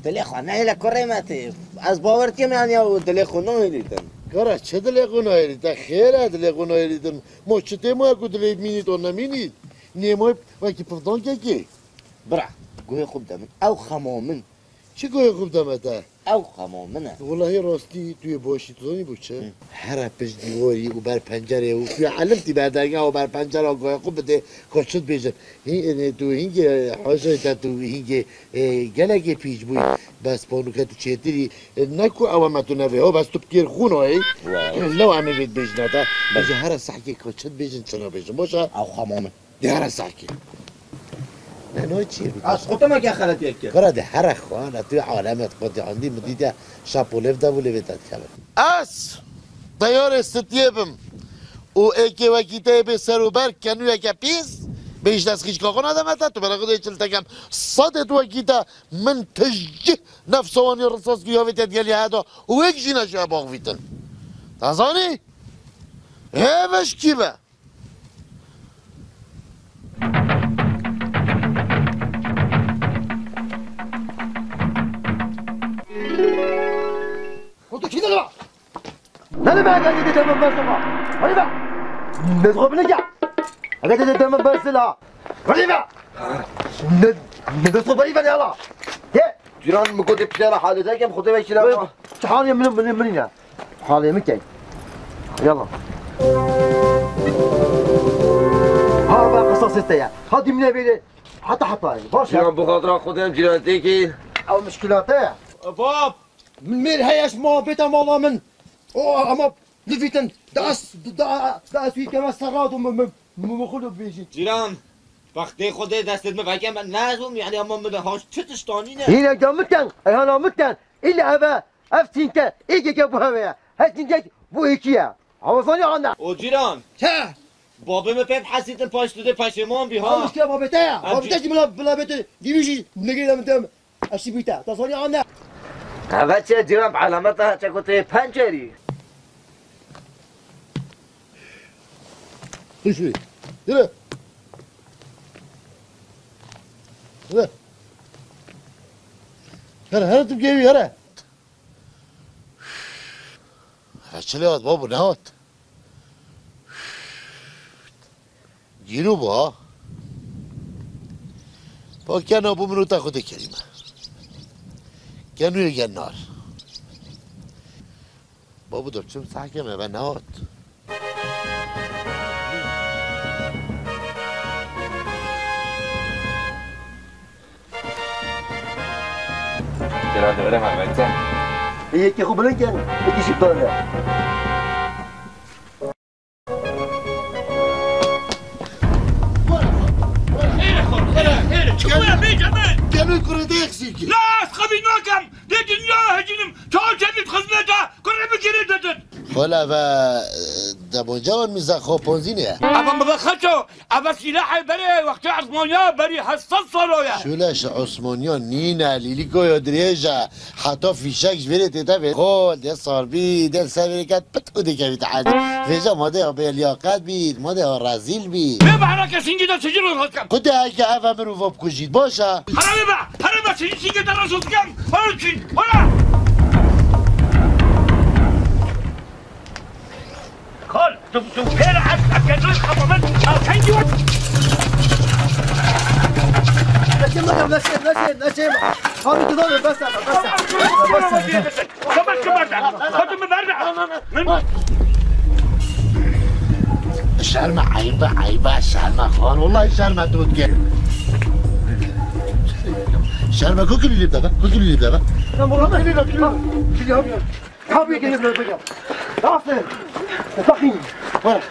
Dilê xwe nehêle kurê me tê. Ez bawer dikim yani ya dilê xwe nahêlîtin. Kara çi dilê xwe nahêlî? Te xêr e dilê xwe nahêlîtin. Mo çi tê mo ku dilê mînît o nemînît? Nê mo wekî pivdankekê. Bira, guhê xwe bide min. Ew xema min. Çi guhê xwe bide me te? Ew xema min e. Wellahî rastî tu yê boşî, tu zanî bo çi? Hı. Here pişt dîwarî û ber pencerê û tu yê elimtî ber dergeh û ber pencera guhê xwe bidê, xwe çi dibêjin? Hî-, e, tu hîngê, e, hojayê te tu hîngê, e, gelekê pîç bûyî. Bes ponûke tu çêtirî, e, ne ku ew me tu nevê, ho bes tu bi kêr xûn oyê. Wow. Lew em ê vê dibêjine te. Bes. Bêje here sehkê xwe çi dibêjin, çi nabêjin. Boş e. Ew xema min. Dihera sakî. Ne no çi bî? Ez xwe te me ke xeletiyek kir. Kara dihera xwe, ne tu alemet xwe di andî mi dîte şapolê de bû lê vê te dikeve. Ez teyarê stiyê bim û êkê wekî te bê ser û ber kenûyeke pîs, bê ji dest xîşka xwe nademe te, tu bera xwe dê çil tekem. Sadê tu wekî te min tijî nefsa wanî risas ku yavê te digelî heda û wek jî neşiya baxvîtin. Te zanî? Hê veşkî be. Otur, çiğne lan! Ne demek hadi dedim ben sana? Hadi be! Ne sorabilir ya? Hadi dedim ben sana. Hadi be! Ne, ne sorabilir ya la? He? Cîran, min gotê piştera halê te kem, xwe te vekî lava. Çi halê min, min, min ya? Halê min key. Yala. Ha, ben qisasê te ya. Ha, dimle bêrê. Heta heta. Baş ya. Cîran, bi xatira xwe te em cîran têkê. Ew muşkilate ya. Bab! Min mêr heye ji muhabbeta mala min. O, ama Nivîtin, da ez, da, da ez wî keme serrat û min, min, min, min xwe bêjî. Cîran, bextê Xwedê destê min veke, min nezûm, yani ama min de haş çi tiştanî ne? Yine de miten, eyhana miten. Île eve, ev çînke, êkeke bu heve ye. Her çînkek bu êkî ye. Hawazanî ane. O cîran. He. Babê min pê hesîtin paş tu de peşêman bî ha. Almış ke babê te ya. Babê te jî bila, bila bê tu, dîvî jî negê de min te. Eşî bîte, te zanî an ne? Eve çi cîran bi elameta çeko tê pencerî. Hişî. Yürü. Here, here tu gêwî, here. He, çi lê hat babo, ne hat? Gîrû bû ha. Pa kena bû min û te xwedê kerîme. Kenûyê genar. Babo, dibçim sehke me ve nehat. Celal de öyle mi? Yekê xwe bilind ken, yekî jî bane. Hêre xwe, hêre, hêre, çi bûye bê Cemal? Gelin kurê de eksik. Na, ez qebîl nakem. Dê dinya hecînim, çawa çevît xizmeta, kurê min girê didin. Xwela ve, e, demonca wan mîza xwe ponzî ne. Eva mi ve xeço, eva sîlahê berê wextê Osmaniya berî heft sed salo ye. Şule ji Osmaniya nîne, lîlîko yo dirêj e. Heta fîşek ji vêrê tête vê. Xol, dê sar bî, dê ser vêrê ket pit û dê kevî te erdî. Vêca ma dê ya bê liyaqet bî, ma dê ya rezîl bî. Bê behra kesîngî de sicil û xelkem. Ku dê heke eve mirova bikujît, baş e. Herê be, herê be, sicil sîngê te re sotikem. Herê çî, wala. Xal, tu, tu pêre ez, ez kendoy xapamın, a, kendi o. Neçe, neçe, neçe, neçe. Abi, tu da bes, bes, bes. Savaş kıbarda. Kadın mı verdi? Şerme, eybe, eybe, şerme, xal. Vallahi şerme tut gel. Şerme, kukülü libde be, kukülü libde be. Tamam, tamam. Geliyor, geliyor. Kapıyı gelip böyle. Nasıl? Bakayım. Bak.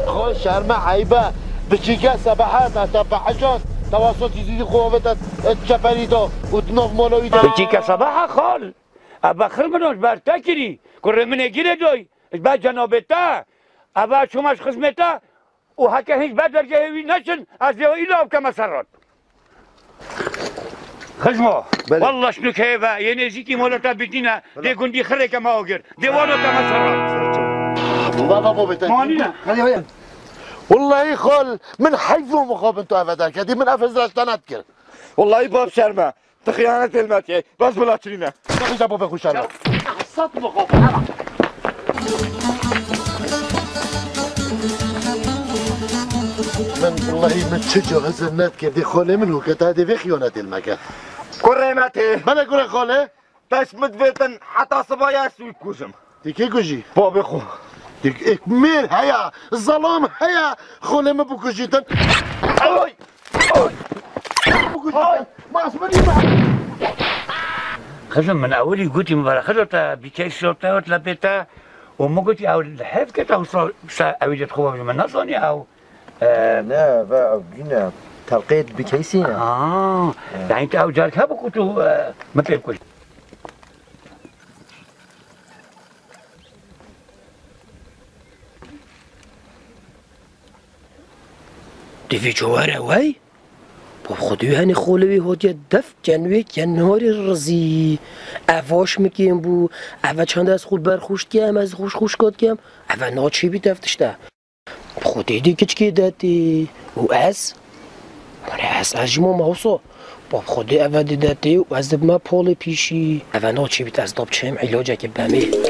Xo şerme eybe. Biçîke sebehe me te behecand, tewasotî zîdî xwe avête çeperî de û di nav mala wî de. Biçîke sebehe xal. Eve xil min o ji ber te kirî. Kurê min ê girê doy. Ji ber cenabê te. Eve çûme ji xizmê te. Û heke hîn ji ber dergehê wî neçin, ez lê îla bikeme serran. Xizmo, belê. Wallah şnûkeyê ve, yê nêzîkî moleta bitîne, belê. Dê gundî xirêke me agir. Dê wano te me serran. Baba, baba, te. Manî ne? Hadi, hadi. Wallahî xal, min heyf bû mixabin tu eve derketî, min ev hizra ji te nedikir. Wallahî bab şerme. Tu xiyanetê li me dikey. Bes bila çirîne. Tabii de baba xuşan. Sat mı kopara? Min wallahî min çi cihazim nedikir. Dê xalê min hûketa dê vê xiyanetê li me ke. Kurê me tê. Bele kurê xalê. Te ji min divêtin heta sibaya ez wî bikujim. Tê kê kujî? Babê xwe. Tê ek mêr heya, zelam heya, xolê min bikujîtin. Oy! Oy! Bikujîtin. Mas min nîme. Xizim, min ewilî gotî min vere, Xizo te bîkey şorte û lepê te û min gotî ew li hev kete wisa, wisa ewî dê xwe bibî, min nezanî ew. Ee, ne, ve ew dîne. Telqê bi keysî ne? Aa, yani te ew carek hebû ku tu, e, min pê bikujî. Divî cewere wey? Bo xwedî henê xolê wî hotiye def ken wê kenarê rizî. Ev aş min kêm bû. Eve çend ez xwe berxûş dikem, ez xûş xûş kat dikem. Eve naçê bî dev tişte. Xwedê dê kiçkê detê û ez, yani ez, ez jî mama wisa. Bab xwedê eve dê detê û ez dibime polê pîşî. Eve naçê bît ez dab çêm îlacekê bemê.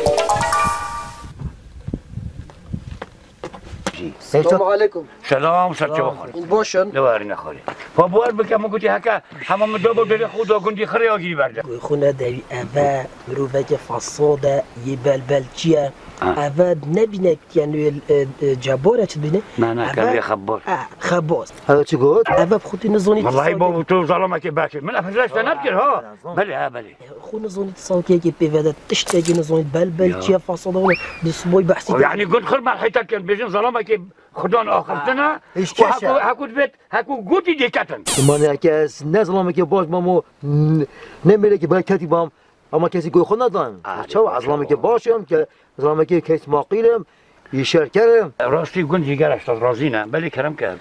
Selamu aleykum. Selam, ser çava xwar. Baş in. Ne warî ne xwarî. Fa buhar bike min gotî heke hema min dabo derê xwe da gundî xirê ya girî berde. Xwe ne derî eve miroveke fasade yê belbelçî ye. Ha. Eve nebîne Yanî, e, e, Cebor e, çi dibîne? Na, na, Eve, kevê Xebor. E, Xebor. Eve çi got? Eve bi xwe tê nizanî. Wallahî babo, tu zalamekê bekê. Min efezra işte nebkir ha. Belê, ha, belê. Xwe nizanî sawkeyekê pê vede, tiştekê nizanî, bel, bel, çiye fasada wene, di suboy behsî. O, yani gund xir merhî te ken, bêjin zalamekê xudan axirtine. Îş keşe. Heku, heku dibêt, heku gotî dêketin. Maneke ez ne zalamekê baş bam û n-, ne mêrekê belketî bam. Ama kesî goy xwe nadan. Çawa ez zilamekê baş im ke, zilamekê kes maqîl im, îşerker im. Rastî gund jî gere ez razî ne. Belê kerem ke.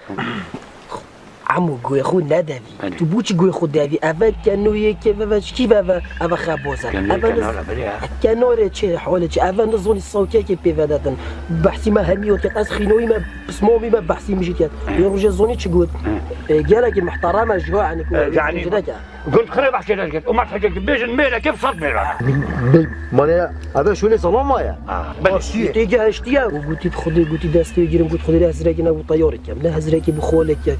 Hemû guhê xwe nedevî. Belê. Tu bû çi guhê xwe devî? Eve kenoyê ke veve çi kî veve? Eve xeboz e. Kenoyê Eve niz-, kenara biri ya. Kenorê çi, holê çi? Eve nizonî sawkekê pê vedetin. Behsî me hemî ot ket. Ez xînoyî me, pismomî me behsî min jî ket. Hı. Yê rojê zonî çi got? Hı. E, gelekî muhterem e ji ho, yani, ku E, yani, ji neke. Gund xirê behsê dest ket. Û me heke bêjin mêreke bi sed mêra. Mane eve şûnê salon maye. Ha, belê. Tê gehiştiye. Û gotî, Xwedê gotî destê wê girim, got, Xwedê ne hizrekî ne û teyarê kem. Ne hizrekî bi xolek ya.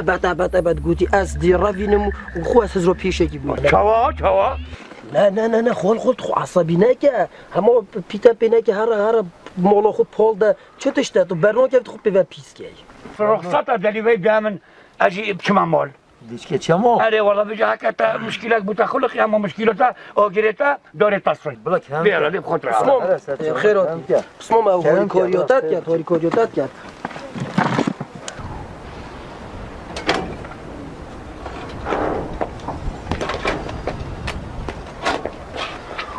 Ebet, ebet, ebet gotî, ez dê revînim û xwe ez hizro pêşekî bû. Çawa, çawa? Ne, ne, ne, ne, xol, xol, tu xwe esebî neke. Hema pîte pê neke, here, here, mola xwe pal de. Çi tişt e, tu bernakevî tu xwe pê ve pîs key. Ruxsata delî vey bia min, ez jî biçime mal. Dişkê çemo? Erê, wala, vêca heke te mişkîlek bû te xuliqî, hema mişkîlo te, agirê te, darê te sir. Bila kerem Bê ke. Erê, lê bi xwe tira. Pismam, Erê, ser xêr kerem hati. Ke. Pismam, ew Kerem ke, harîkariyot te diket, harîkariyot te diket.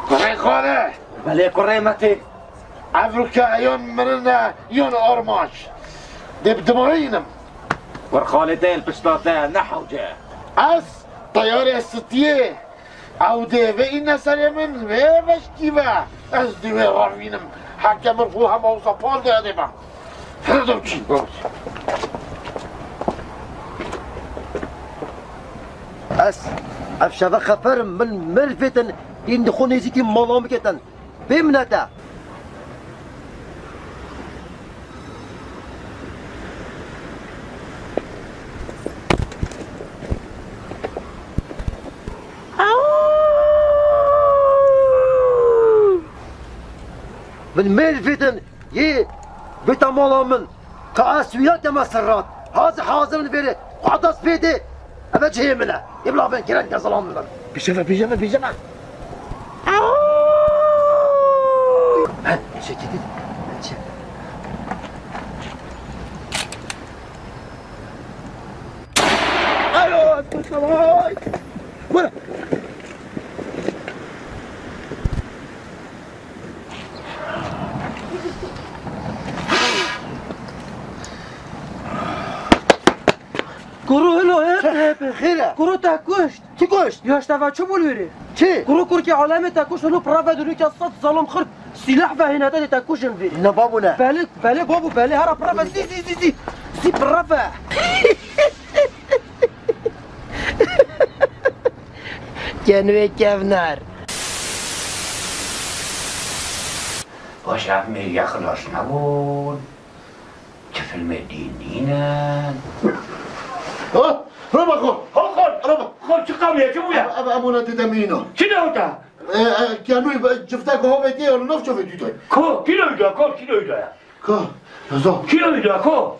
Kurê xale. Belê kurê me tê. Evroke yan mirin e, yan armanc. Dê bi dimayînim. Werxalê te li pişta te ne hewce. Ez teyarê stiyê. Ew dê ve îne serê min, vê veşkî ve. Ez dê wê revînim. Heke min xwe hema wisa pal de dê be. Firdevçî. Ez, ev şeve xeferim, min mirvêtin, yên di xwe nêzîkî mala min ketin. Bê minete. Min mêr vêtin yê bêta mala min. Ka ez wîya dema serrat. Hazir hazir in vêrê. Xwe dest pê dê. Eve cihê min e. Yê bila bên kiren ke zilam min. Pêşe ve, pêşe ve, pêşe ve. Ben, çekil. Ben çek. Alo, Abdullah. Buyurun. Kuro hilo he? Çi hebe, xêr e? Kuro te kuşt. Çi kuşt? Ya işte ve çi bul veri? Çi? Kuro kurki alemi te kuşt hilo prave dönük ya sat zalım xırk. Silah ve hinete de te kuşt veri. Ne babu ne? Beli, beli babu beli hara prave zi zi zi zi. Zi prave. Kenwê kevner. Baş ev mêriya xilas nebûn. Çi filmê dîn nînin. Ha, reba xo. Ha, xol. Reba. Xol, çi qewliye, çi bûye? Ev, ev, ev ona dide mîno. Çi de ota? E, e, kenoy be, ciftek ho ve diye, onu naf çöve diye. Ko, kî lo da, ko, kî lo da ya? Ko, zo. Kî lo da, ko?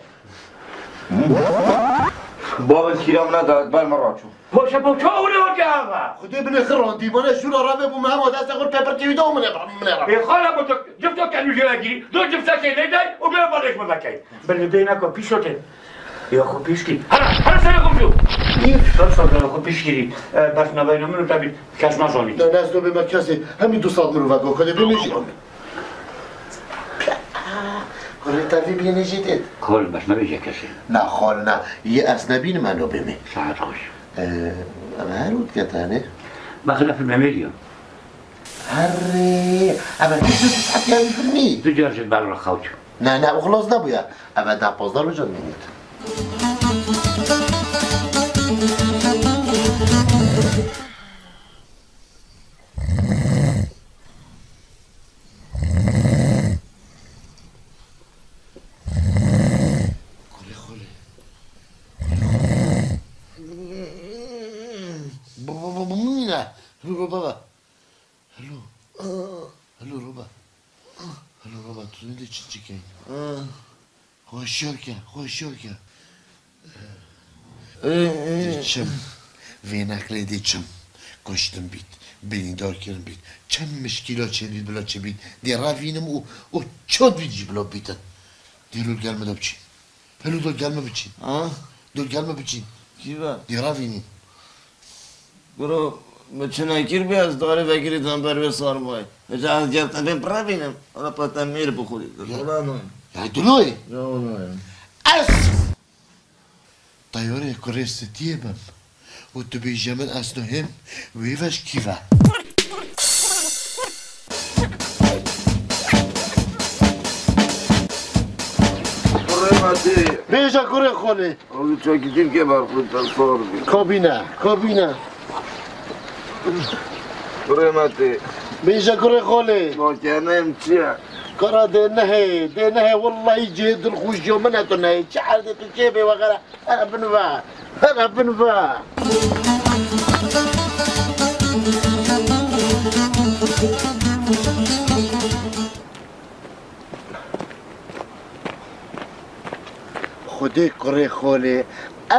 Bavê kîra min da, ber min raçû. Poşe poşe û ne ota ava. Xwedê binê xir randî, bana şûra rave bû, me hema destê xwe pepirtî wî da û min ê, min ê ra. Ê xala, bo tu cifto kenû jê girî, do ciftekê lê day û bê balêş min vekey. Belê bê nako pîşo tê. Ya xwe pişkî. Hera, hera sere komşu. Ser ser xwe pişkî. E, bes navayna min û tabi kes nazanî. Ne, ne, ez do bê me kesê. Hemî du sed mirovek o, xwedê bê me jî. Kurê te vî bînê jî dêt. Xol, bes nabêje kesê. Na, xol na. Yê ez nebînim, eno bê me. Saet xweş. Ee, em her û dikete ne? Baxile filmê me diyo. Herê, eve ne du saet ya vî filmî? Du car jî ber xewt. Ne, ne, o xilas nebûye. Eve da pazdeh rojan mînît. Xole, xole. Baba, baba, mine. Hello, baba. Hello. Hello, baba. Hello, baba, tu ne de çi çikin? Hoşyar ke, hoşyar ke. Dê çim. Vê neqlê dê çim. Kuştin bît. Bînîdar kirin bît. Çend mişkîla çêbît bila çêbît. Dê revînim û, û çod bît jî bila bîtin. Dê lûr gel min de biçî. Helû dûr gel min biçî. Ha? Dûr gel min biçî. Kî be? Dê revînim. Guro, min çi nekir bî, ez darê vekirî dan ber wê sarmayê. Hêca ez gel te bêm birevînim. Ala pa te mêr bixurî. Ya. Dolan o. Ya, dolan o. Ya, dolan o. Ez! Teyorê kurê stiyê bim û tu bêje min ez nuhêm wê ve ji kî ve? Kurê me tê. Bêje kurê xolê. Oğlum çok gidip geber kurtar sor. Kabîne, kabîne. Kurê me tê. Bêje kurê xolê. Makenem çi ye? Kara dê nehê, dê nehê, wellahî cihê dilxweşiya min e tu nehê. Çi erdê tu çê bê wexere. Here bin ve, here bin ve. Xwedê kurê xolê,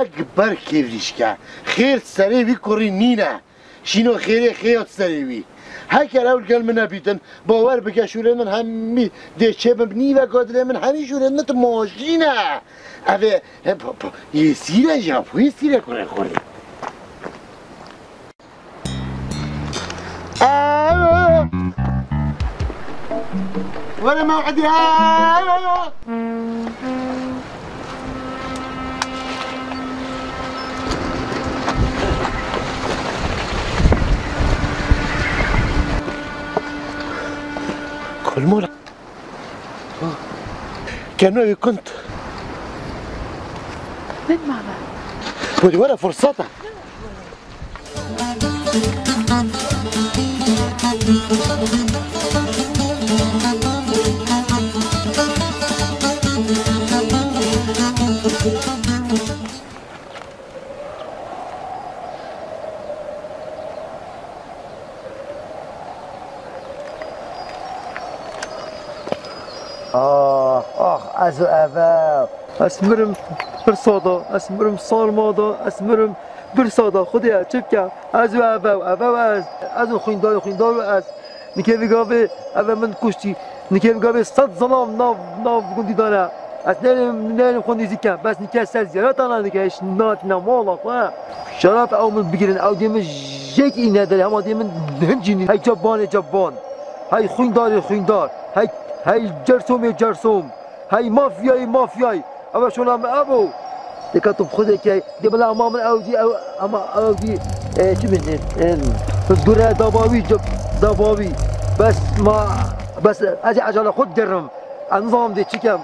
ekber kêvrîşke. Xêr serê wî kurî nîne. Şîno xêrê xêyot serê wî. Heker ew li gel min nebîtin, bawer bike şûrên min hemî dê çê bin nîveka dilê min hemî şûrên min tu maşîn e. Ev ê, he, po, po, yê sîre jî, po, yê sîre kurê xorê. Aa! Were mew'idî, aa! Kolmola. Keno wî kund. Min mame. Bu were fırsata. Ax, ax, ez û eve. Ez mirim pirsa da, ez mirim sarma da, ez mirim pirsa da. Xwedê çi bike? Ez û eve, eve ez. Ez û xwîndar, xwîndar û ez. Nikê vî gavê eve min kuştî. Nikê vî gavê sed zilam nav, nav gundî dane. Ez nêrêm, nêrêm xwe nêzîk kem. Bes nike ser ziyareta na nike, hiç natîne mala xwe. Şeref ew min bigirin, ew dê min jêk îne derê, hema dê min hin cînî. Hey cebanê ceban. Hey xwîndarê xwîndar. Hey, hey cersomê cersom. Hey mafyayê mafyay. Ev e şola me ev o. Dika tu bi xwe dê key. Dê bila ema min ew dî, ew, ema ew dî, e, çi min dê? E, gure dabawî, cep, dabawî. Bes ma, bes ez ê ecala xwe digerim. Ez nizanim dê çi kem.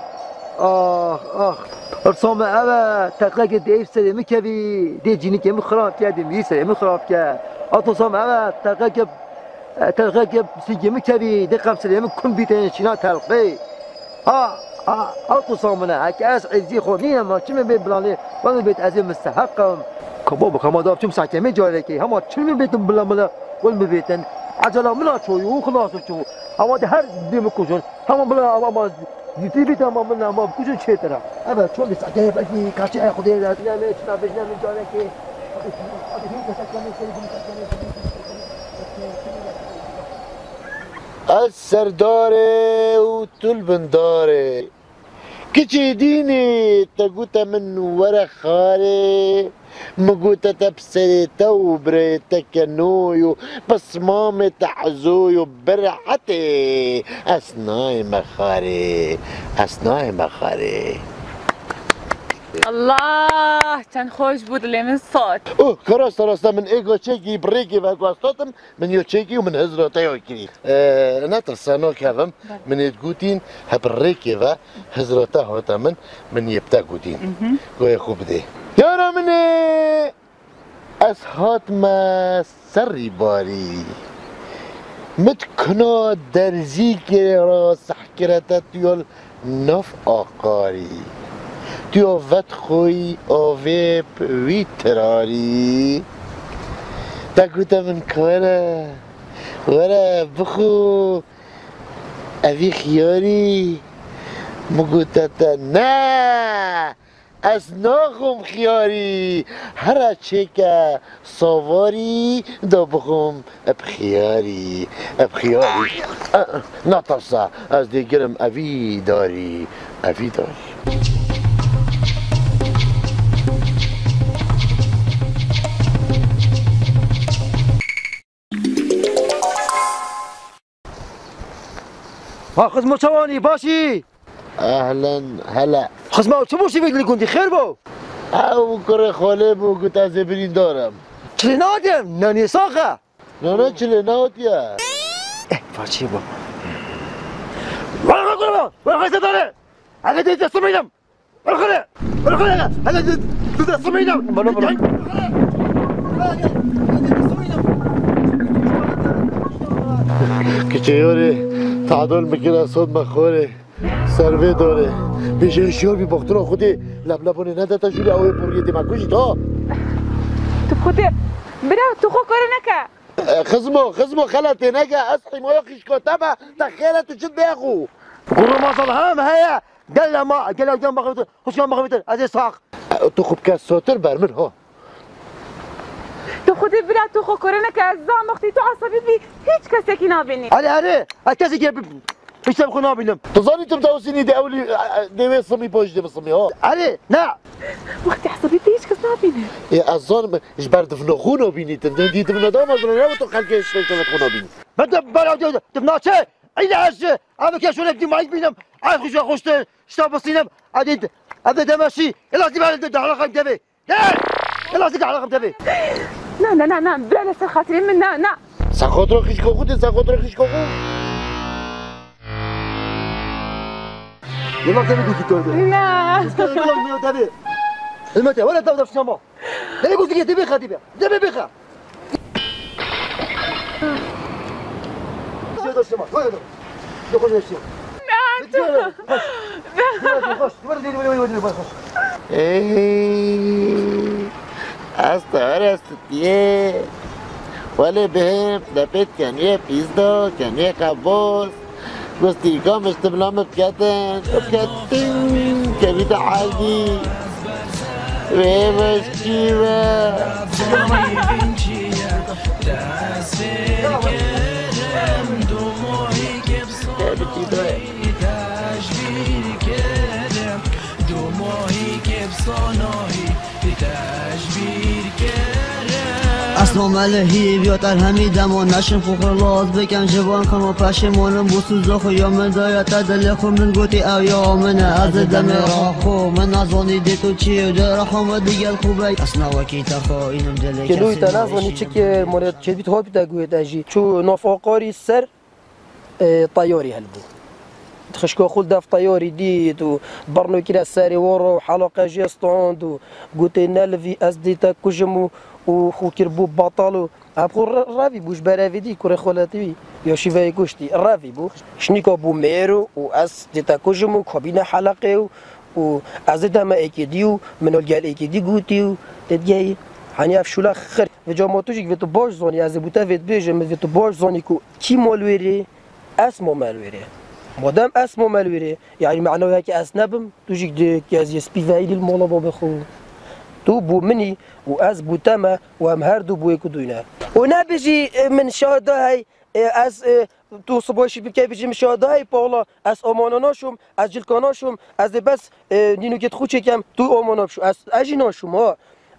Ax, ax. Pirsa me ev e, teqleke dê ev serê min kevî, dê cînikê min xirab ke, dê mîrî serê min xirab ke. Atosa me ev e, teqleke, e, teqleke pisîkê min kevî, dê qemserê min kum bîtên şîna telqê. Ha, ha, atosa min e, heke ez êzî xwe nîne ma çi min bê bilanê, wan min bêt ez ê misteheq im. Ka baba, ka ma dav çim sakemê carekê, hema çi min bêtin bila mila, wan min bêtin. Ecela min a çoyû, xilas çû. Hema de her dê min kujin. Hema bila ama, ama, Dîtî bî tamam min ama bikujin çêtir e. Evet, çol dîsa gel belkî karşıya Xwedê de ne me çi nabêj ne min carekê. Ez serdarê û tu li bindarê. Kiçê dînê te gote min were xarê. Min gote te bi serê te û birayê te kenoyo, pismamê te ezoyo, birhetê. Ez nayême xarê, ez nayême xarê. Allah, çend xweş bû, dilê min sot. Oh, ka rasta rasta min êga çêkî bi rêkê ve ku ez hatim, min yo çêkî û min hizra te ya kirî. Ee, netirse nakevim, Bele. Min ê digotîn, he bi rêkê ve hizra te hate min, min yê bi te gotîn. Mhm. Goyê xwe bidê. Yara min ê! Ez hatime serî barî. Mit kuna derzîkê ra sehkirete tu yol nav aqarî. Tu ya vet xwî avê bi wî tirarî. Te gote min kare, were bixwe evî xiyarî. Min gote te ne! Ez naxwim xiyarî, here çêke savarî, da bixwim bi xiyarî, bi xiyarî. Eh, eh, natirse, ez dê girim evî darî, evî darî. Ha, xizmo çawanî, başî? Ehlen, hele. Xizma, çi bo şivê li gundî, xêr bo? Ew kurê xalê bû, got, "Ez ê birîndar im." Çilê nehatim, nanê sax e. Nana çilê nehatiye. Eh, façê bû. Wala kurban, wala xese dare. Hele de teslim eylem. Wala xale, wala xale, hele de teslim eylem. Bana bırak. Kiçe yorê, tadol mikira sod me xorê. Ser vê dorê. Bêje hişyar bî, baxtira Xwedê leblebonê nedete jûrê, ew ê poriyê dê me kujî da. Tu Xwedê, bira, tu xwe kore neke. E, xizmo, xizmo, xeletê neke, ez hîmaya xîşka te me, te xêre tu çi bêxû. Gurû masal hem heye, gel lema, gel ew can baxivtir, xuşkan baxivtir, ez ê sax. E, tu xwe bike sotir ber min, ha. Tu Xwedê bira, tu xwe kore neke, ez zan wextî tu esebî bî, hiç kesekî nabînî. Erê, erê, ez kesekî bi-, hiç dem xwe nabînim. Tu zanî tu bi dewsînî de ewlî, e, e, dê wê simî poj dê bi simî, ha? Erê, ne. Wextî esebî bî hiç kes nabîne. Ê, ez zanim, ji ber divna xwe nabînî tu. Dê divna da mezin ne tu xelkê ştê xwe nabînî. Ben de bera de divna çi? Eyle ez, abi ke şöyle bir mayıp bînim. Ay xuşa xuştu, şta basînim. Hadi, hadi demeşi. Ela di ben de dahla xayım deve. Ne? Ela dik ala xebte bê. Na, na, na, na, bira li ser xatirê min, na, na. Sen xotira xişka xwe de, sen xotira xişka xwe. Yıllar seni gözü gördü. Na. Yıllar seni gördü. Hizmet ya, wala tav tav sinema. Nereye gözü geldi, bir hadi be. De be, bir ha. Şöyle taşıma, böyle dur. Yok, öyle şey. Na, tu. Koş. Koş, koş. Ey, ez te were stitiye. Welê bihêv, depêt keniyê pîzdo, keniyê qebos. Gustî kamiş tu bila min biketin, biketin, kevî te herdî. Wê weşkî we. Esma me li hîv yot, el hemî demo neşim xwe xilas bikim ji van xema peşêmonim bû, sûza xwe ya min daya te dilê xwe, min gotî ew ya min e, ez ê demê ra xwe, min nezanî dê tu çi ye, dê reha min digel xwe be, ez ne wekî te xayînim dilê kesî. Kêlûyî te nezanî çi kir, morê çêbît hopî te guhê te jî çû nav aqarî ser. E, teyarî helbû. Xişka xwe li dev teyarî dît û berno kire serê waro û heleqe jê stand û gotê, "Ne li vî ez dê te kujim û, û xwe kiribû betal û." Ev xwe re-, revî bû, ji ber evê dî kurê xweletî wî ya şîveyê kuştî. Revî bû. Şinîka bû mêr û, û ez dê te kujim û kabîne heleqê û, û ez dê te me êkê dî û min ol gel êkê dî gotî û tê digeyî. Hanî ev şûla xir. Vêca ma tu jî vê tu baş zanî, ez ê bo te vê dibêjim, vê tu baş zanî ku kî mal wêrê, Esma me li wêrê. Madem esma me li wêrê, yanî mena wê ye ki ez nebim, tu jî dê kes yê spî veyî li mala babê xwe. Tu bo min î û ez bo te me û em her du bo yek û du ne. Û nebêjî, e, min şahda hey, e, ez, e, tu siboşî bike bijî min şahda hey, pawla, ez amana naşom, ez cilka naşom, ez ê bes, e, nînokê xwe çêkem, tu amana bişo, ez, ez jî naşom, ha.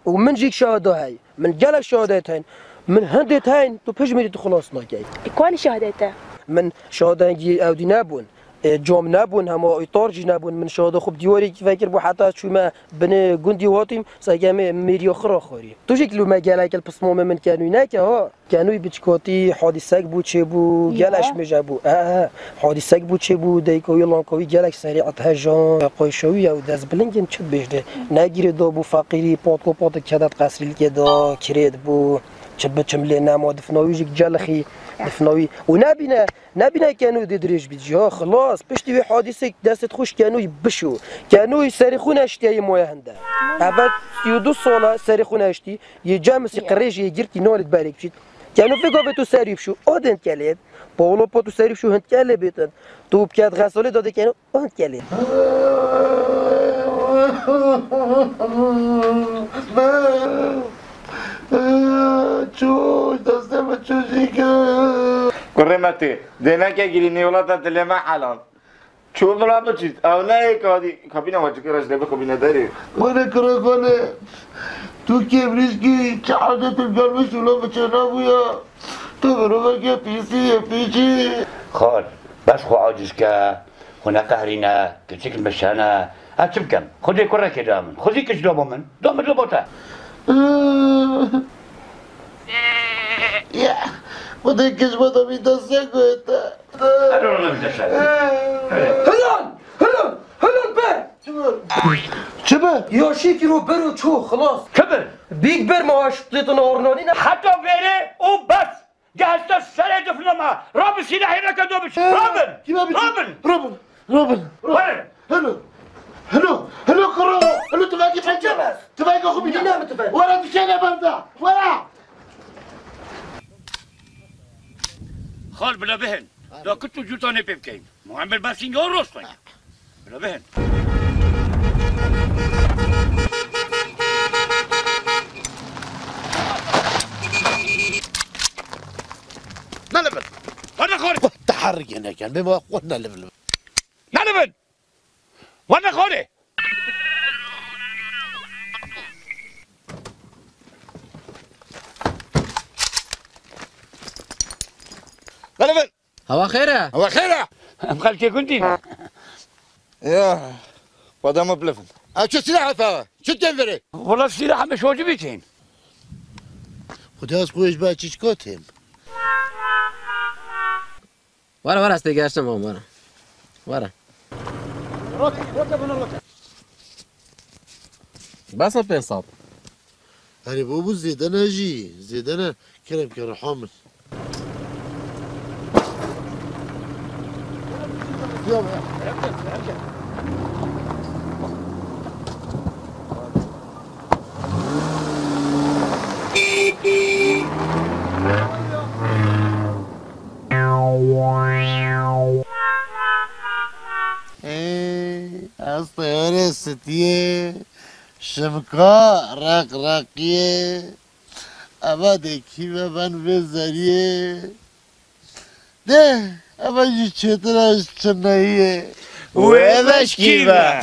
Û min jî şahada hey. Min gelek şahadeyê heyn. Min hindê heyn, tu pişt mirî tu xilas nakey. Ê, ku anî şahadeyê te? Min şahadeyê ew dî nebûn. Ê, cam nebûn, hema îtar jî nebûn. Min şahada xwe bi dîwarê vekir bû, heta çûme binê gundî û hatîm, seke me mêriya xwe ra xwarî. Tu jî ki lû me gelek li pismamê min kenû neke, ha? Kenûyî biçikatî hadîsek bû çêbû, ya, gelek ji mêje bû. He, he. Hadîsek bû çêbû, dayika wî, lanka wî gelek serî et hejan. Qoyşa wî ew destbilingên çi dibêjne. Negirê dabû feqîrî, patko patik kedet qesrîlikê da, kirêt bû. Çi biçim lê nema, difna wî jî gelixî, difna wî. Û nebîne, nebîne kenû dê dirêj bît jî. Ha, xilas, piştî wî hadîsek destê xwe ji kenûyî bişo. Kenûyî serê xwe neştiye yê moye hinde. Eve sî û du sala serê xwe neştî. Yê cem sî qirêj yê girtî nalê berê biçît. Keno fêka vê tu serî bişû, o din kelê. Pawlo po tu serî bişû, hin kelê bêtin. Tu bi ket xesalê dadê keno, o hin kelê. Çû, destê min çû jî kir. Kurê me tê. Dê neke girî nê welata dilê me helal. Çû bila biçît, ew ne yê kadî. Kabîna we çi kira ji dê bixwîne derê. Were kira xwe ne. Tu kêmrîşkî, çi erdê tu gelmiş û la biçe nabûya. Tu miroveke pîsî yê pîçî. Xal, bes xwe aciz ke, xwe neqehrîne, kiçik mişene. Ez çi bikim? Xwedê kurekê da min. Xwedî kiç da bo min. Da min da bo te. Ya, Xwedê kiç bo te min da se gote. Ero ne bir de sen. Hilal! Hilal! Hilal be! Çi be? Çi be? Ya şîkî ro bero ço, xilas. Çi be? Bîk ber ma aştê tu ornanî ne. Heta vêrê û bes. Gehişte serê difnama. Rabin sîlahê neke do biç. Rabin. Kime biçin? Rabin. Rabin. Rabin. Rabin. Helo. Helo. Helo kuro. Helo tüfeği pence. Tüfeği oku bir. Yine mi tüfek? Wara düşene banda. Wara. Xal bila bihin. Da kut û cûtanê pê bikeyin. Muhammed Basîn ya rostan. Bila bihin. Nelibin. Hadi xal. Teharrik yine kan. Bê ma xwe nelibin. Nelibin. Werne xorê. Werne ber. Hewa xêr e? Hewa xêr e? Em xelkê gundî ne. Ya, xweda me bilifin. Ew çi sîlah e? Çi tên verê? Wala sîlah heme şocî bîtên. Xweda ez xwe ji ber çiçka têm. Were, were, ez tê geştim, oğlum, were. Were. Bes e pênc sed. Erê, bo bu zêde ne jî, zêde ne, kerem ke, riha min. Ê, ez teyarê sitiyê, şimka reqreqiyê, eva dê kî ve ben vê zeriyê. De, eva jî çêtir e ji çineyiyê. Û eve ji kî ve?